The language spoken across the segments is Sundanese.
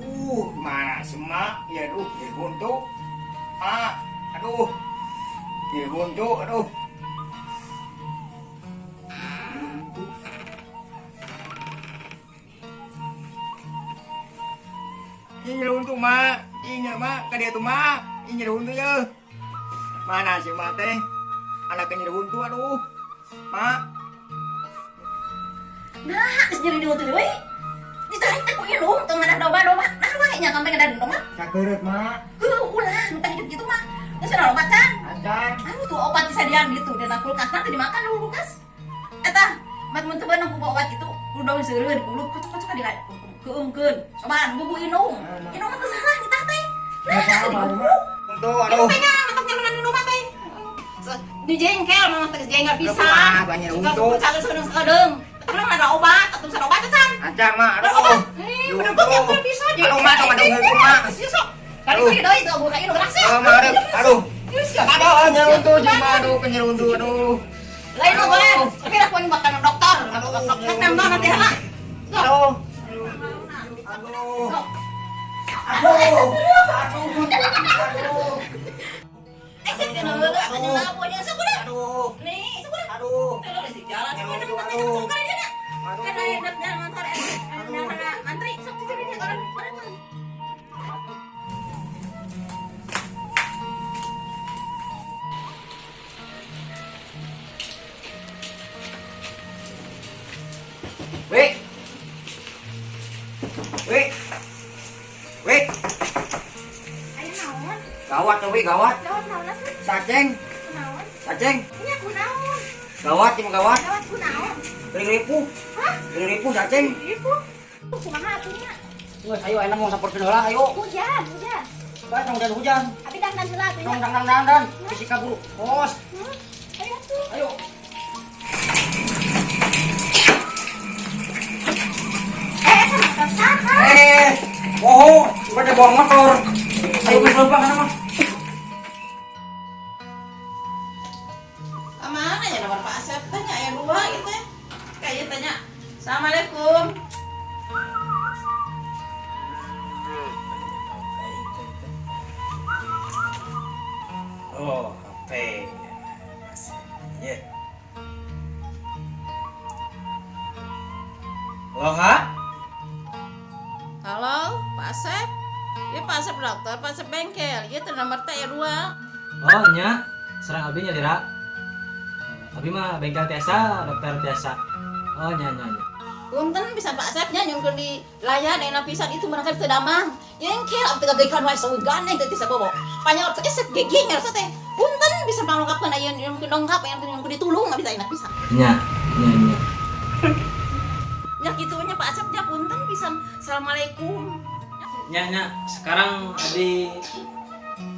Aduh, mana semak ya aduh, nyeri buntu. Ah, aduh. Nyeri buntu, aduh. Ini nyeri buntu, Mak. Ini Mak, ka dieu tuh, Mak. Ini nyeri buntu ye. Mana si Mak teh? Anak nyeri buntu, aduh. Mak. Nah, geus nyeri di huntu deui. Ditarik teh ku ilung tong ngadah domba-domba. Nah wae nya sampe ngadah domba. Sakeureup, Mak. Heuh, ulah nu teh kitu mah. Geus ada obat can. Acan. Anu tuh obat bisa diambil tuh dina kulkas nanti dimakan dulu kulkas. Eta, mat mun teu beunang ku obat itu, kudu daun seureun kudu kocok-kocok di keungkeun. Cobaan bubu inung. Inung mah teu salah nitah teh. Nah, Buntu, aduh. Pengen matak nyaman di rumah teh. Di jengkel mah teh jengkel pisan. Banyak untung. Cakep sekedeng. Tapi ada obat, atau bisa obat can. Acan, Mak. Aduh. Bener bener bisa. Aduh, Mak, tong aduh Mak. Sok. Kali kali deui tuh buka inung rasa. Aduh, Mak, aduh. Aduh. Aduh, nyeri untu, Mak, aduh, nyeri untu, aduh. Lain mah boleh. Tapi aku yang makan dokter. Dokter nambah nanti heula. Aduh. Aduh. Aduh. Aduh. Eh, sih, Aduh. Nih, Aduh. jalan Aduh. Wih. Wih. Wih. Ayo naon? Gawat tuh, Wih, gawat. Gawat naon atuh? Saceng. Kunaon? Saceng. Nya kunaon? Gawat, cuma gawat. Gawat kunaon? Ripu. Hah? Ripu saceng. Ripu? Kumaha atuh nya? Geus ayo enak mau samperkeun heula ayo. Hujan, hujan. Bae tong hujan hujan. Abi dangdan heula atuh Tong nya. dang dang dang. Bisi kaburu. Kos. Ayo atuh. Ayo. Eh, sama saha? Eh, oh, pada bawa motor. Ayo geus leumpang kana mah. Kemana ya nomor Pak Asep tanya ya dua gitu ya. Kayak tanya. Assalamualaikum. Oh, HP. Ya. Halo, Ha? Halo, Pak Asep. Ya Pak Asep dokter, Pak Asep bengkel. Ya teh nomor teh ya dua. Oh, nya. Serang abi nya lira. Abi mah bengkel tiasa, dokter tiasa. Oh, nya nya nya. Punten bisa Pak Asep nya nyungkeun di layan enak pisan itu barangkali teu damang. Jengkel abdi teh gagekan wae sawi gandeng teh tiasa bobo. Panjang teh set gigi nya teh. Punten bisa panglongkapkeun aya nyungkeun dongkap aya nyungkeun ditulung abdi teh enak pisan. Nya, nya nya. Nya kitu nya Pak Asep nya punten pisan. Assalamualaikum. Nya nya, sekarang abdi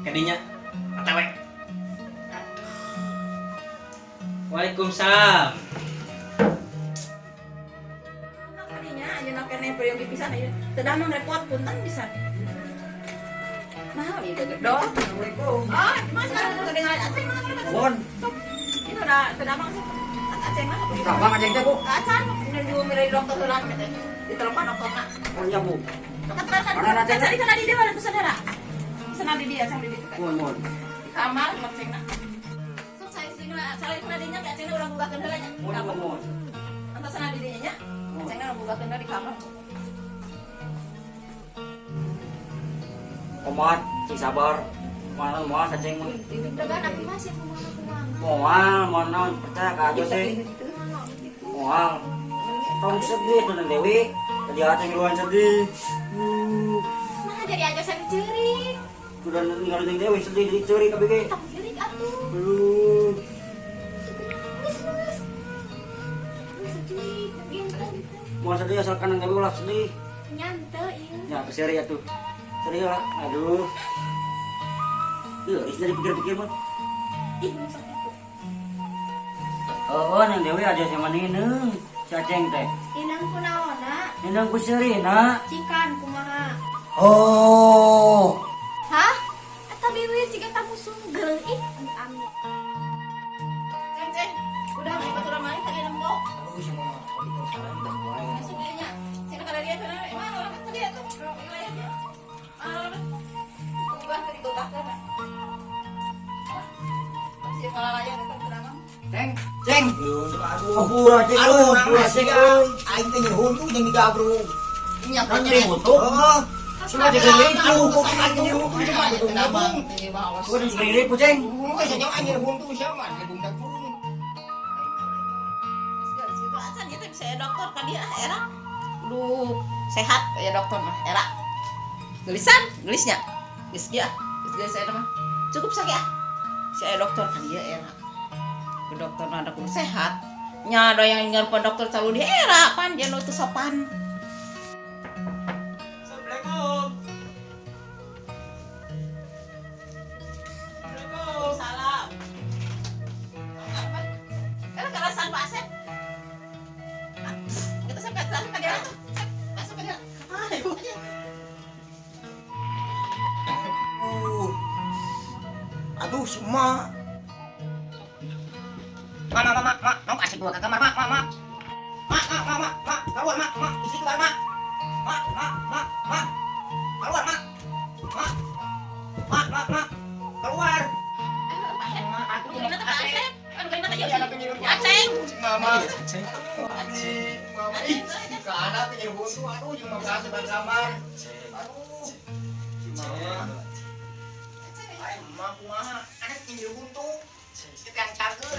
kadinya ATW. Waalaikumsalam. Kadinya ayeuna keneh peryogi pisan ayeuna. Teu damang repot punten pisan. Nah, ieu gedor. Assalamualaikum. Oh, mas sekarang udah dengar aceng mana mana. Bon. Ini udah teu damang sih. Aceng mah. Abang aceng teh, Bu. Acan, nu milih dokter heula teh. Ditelepon dokterna. Oh iya, Bu. Mana aceng? Cari kana di dia mana tuh saudara. Sana di dia, aceng di dia. Mohon, mohon. Di kamar acengna. Sok saya sini lah, cari kana dinya ke acengna urang bukakeun heula nya. Mohon, mohon. Antos sana di dinya nya. Acengna urang bukakeun heula di kamar. Omat, cing sabar. Moal moal saceng mah. Degan abi mah sih kumaha kumaha. Moal, moal naon percaya ka aja sih. Moal. Tong sedih tuh Neng Dewi. Tadi aceng duluan sedih. Nah, jadi aja saya ceurik. Sudah ninggalin Neng Dewi sedih jadi ceurik kabeh ge. Tong ceurik atuh. Aduh. Geus geus. Geus ceurik, genten. Moal sedih asalkan Neng Dewi ulah sedih. Nyante ieu. Ya, keseri atuh. Sedih lah. Aduh. Duh, istri dipikir-pikir mah. Ih, masa kitu. Oh, Neng Dewi aja sama Nineng. Si Aceng teh. Inang kunaonna? Nineng ku seurina. Cikan kumaha? Oh. Hah? Eta biwir jiga kamu sunggel ih, amit. Ceng, ceng. Udah hebat urang main tadi nempo. Aduh, sama mah kalau sekarang udah wae. Masuk dinya. Sini kana dia sana. Mana orang tadi atuh. Orang wilayah dia. Ampura cing. Aduh, ampura cing. Aing teh nyeri huntu jeung digabrug. Nya Nyeri huntu? Heeh. Cuma digelilit ku aing nyeri huntu cuma ditunggu. Gua digelilit ku cing. Geus nya aing nyeri huntu sia mah digung-gung. Acan ieu teh bisa dokter ka dieu ah era. Kudu sehat ya dokter mah era. Gelisan, gelisnya. Geus kieu ah. Geus geus eta mah. Cukup sakieu ah. Si aya dokter ka dieu era. Ku dokter mah ada kudu sehat. Nya ada yang ngarupan dokter selalu di era pan dia nu teu sopan. Assalamualaikum. Assalamualaikum. Salam. Era kalasan Pak Asep. Kita sampai ka dieu tuh. Masuk ka dieu. Ayo. Aduh, semua. Mak, mak, mak, mak, mak, asik gua ke kamar, mak, mak, mak. Mak, mak, mak, mak, mak, keluar, mak, mak, isi keluar, mak. Mak, mak, mak, mak, keluar, mak. Mak, mak, mak, mak, keluar. Mak, Aceng. Mama. Cing. Mama, ih, ke anak nyeri huntu, aduh, cuma kasih ban kamar. Aduh, si mama. Ay, mama kumaha, anak nyeri huntu. Kita yang cager.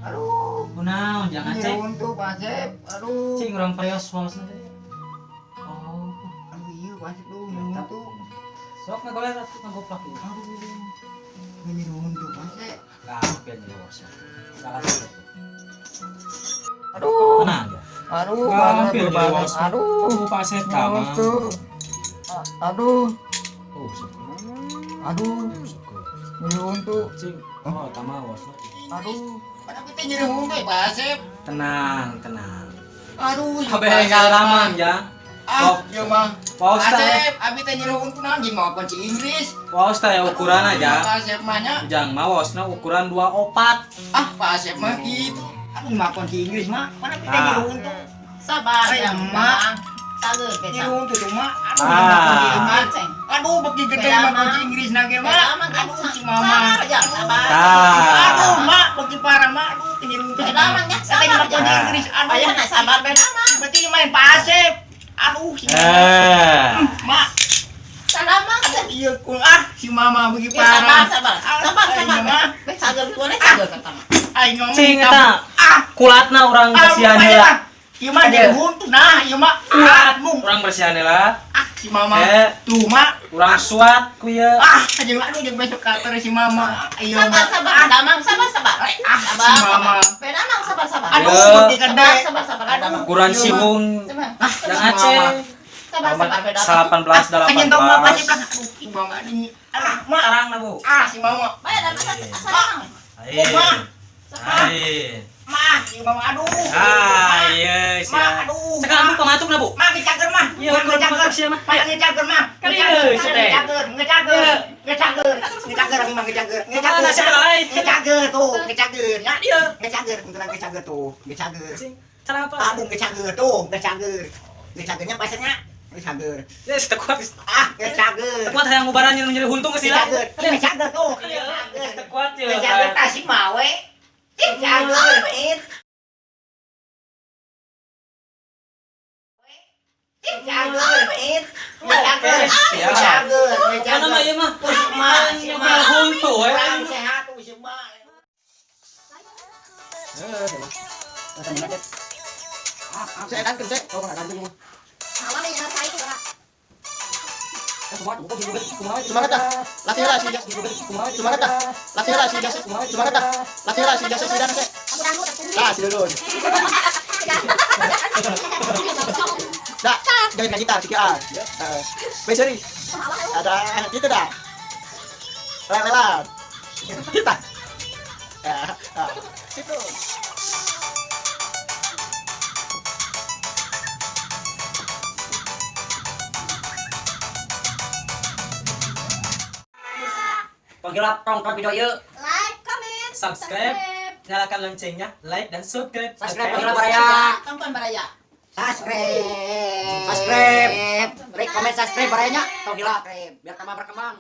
Aduh. Kunaon jangan Nyeri ceng. huntu, Pak Asep. Aduh. Cing urang perios waosna teh. Oh, Aduh, iya, Pak Asep lu nyeri huntu. Sok ngagoler atuh ngagoplak ieu. Aduh. Nyeri huntu, Pak Asep. Kabeh nyeri waosna. Salah satu. Aduh. Tenang ya. Aduh, Hampir banget, nyeri banget. waosna. Aduh. Oh, Pak Asep kamar. Aduh. Oh, syukur. Aduh. Syukur. Nyeri huntu. Cing. Oh, tama waosna. Aduh. Padahal kita nyeri huntu ya, Pak Asep. Tenang, tenang. Aduh, Kabeh ngalaman ya. Ah, iya mah. Pak Pak Ustaz. Asep, abi teh nyeri huntu naon jeung mau kunci Inggris. Pak Ustaz ya ukuran aja. Pak Asep mah nya. Ujang mah waosna ukuran 24. Ah, Pak Asep mah gitu. Aduh, mah kunci Inggris mah. Mana kita Ah. nyeri huntu. Sabar Ay, ya, emak. Sabar Nyeri beta. huntu tuh mah. Aduh, Ah. mah kunci Inggris. Aceng. Aduh, beki gede Beda, mah Mak. kunci Inggris na ge mah. Beda, Mak. Aduh, si mama. Sabar ya, sabar. Ah. Aduh, mak, beki parah mak. Aduh, nyeri huntu. Beda, Mak, ya. Katanya Sabar, mah kunci ya. Inggris. Aduh, Ayah nak sabar beda mah. Berarti ini main Pak Asep. Aduh, si mama. Eh. Mak, Sabar mah. iya kung ah si mama beki Ya, sabar, parah. sabar. Ah, Sabar, ay, sabar. mama. Beh, sabar tuan sabar kata mah. Aing ngomong. Cing eta. Ah, Kulatna urang bersihan heula. Ieu mah nyeri huntu nah, ieu mah Kulat ah, mung. urang bersihan heula. Ah, si mama. Eh. Tuh, mak. Urang suat ku ieu. Ah, jeung aduh jeung besok kantor si mama. Iya, Sabar, mak. sabar. Damang, sabar, sabar. Ah, si Sabar, mama. sabar. Beda mang, sabar, sabar. Aduh, Iya. beki gede. Sabar, sabar, sabar. Aduh. Ukuran Iya, Mak. sibung Sabar, Ah, yang si mama. Aceh. sabar, sabar, beda. 18 Kanyentong mah pasti 18. plak. Aduh, si mama ini. Ah, mak. Tarang na Bu. Ah, si mama. Bayar dan asal asal. Ayo. Mak. Ayo. Mak, si mama aduh. Ah, iya Mak, sia. aduh. Sekarang Bu pamatuk na Bu. Mak ngecager mah. Iya, Mak ukuran ngecager. pamatuk sia mah. Mak ngecager mah. Kali Ngecager, ieu, sia teh. ngecager, ngecager. Ngecager, ngecager abi mah ngecager. Ngecager. Mana sia lain? Ngecager tuh, ngecager. Ya, Iya. ngecager, beneran ngecager tuh, ngecager. Cing, cara apa? Aduh ngecager tuh, ngecager. Ngecagernya pasarnya ngecager. Ya, teu kuat. Ah, ngecager. Teu kuat hayang ngubaran nu nyeri huntu geus sila. Ngecager, ngecager tuh. Iya, Ngecager. teu kuat ya. Ngecager tasik mawe. Ngecager. Ngecager. Ngecager. Ngecager, Mana mah ngecager. ieu mah? Tuh si mah, si Nyeri mah. huntu we. Kurang sehat tuh si mah. Saya kan saya, oh nggak ganti. Semangat dah, latihlah si jas. Semangat dah, latihlah si jas. Semangat dah, latihlah si jas sudah saya. Nah, si dulu. Dah, jangan gitar, tiga. Baik sorry. Ada gitu dah. Lelat. Kita. Situ. Panggillah tonton video ieu. Like, comment, Subscribe. Nyalakan loncengnya, like dan subscribe. Subscribe, Oke. panggillah baraya. Tonton baraya. Subscribe. Subscribe. Like, comment, subscribe barayanya. Tong hilap biar tambah berkembang.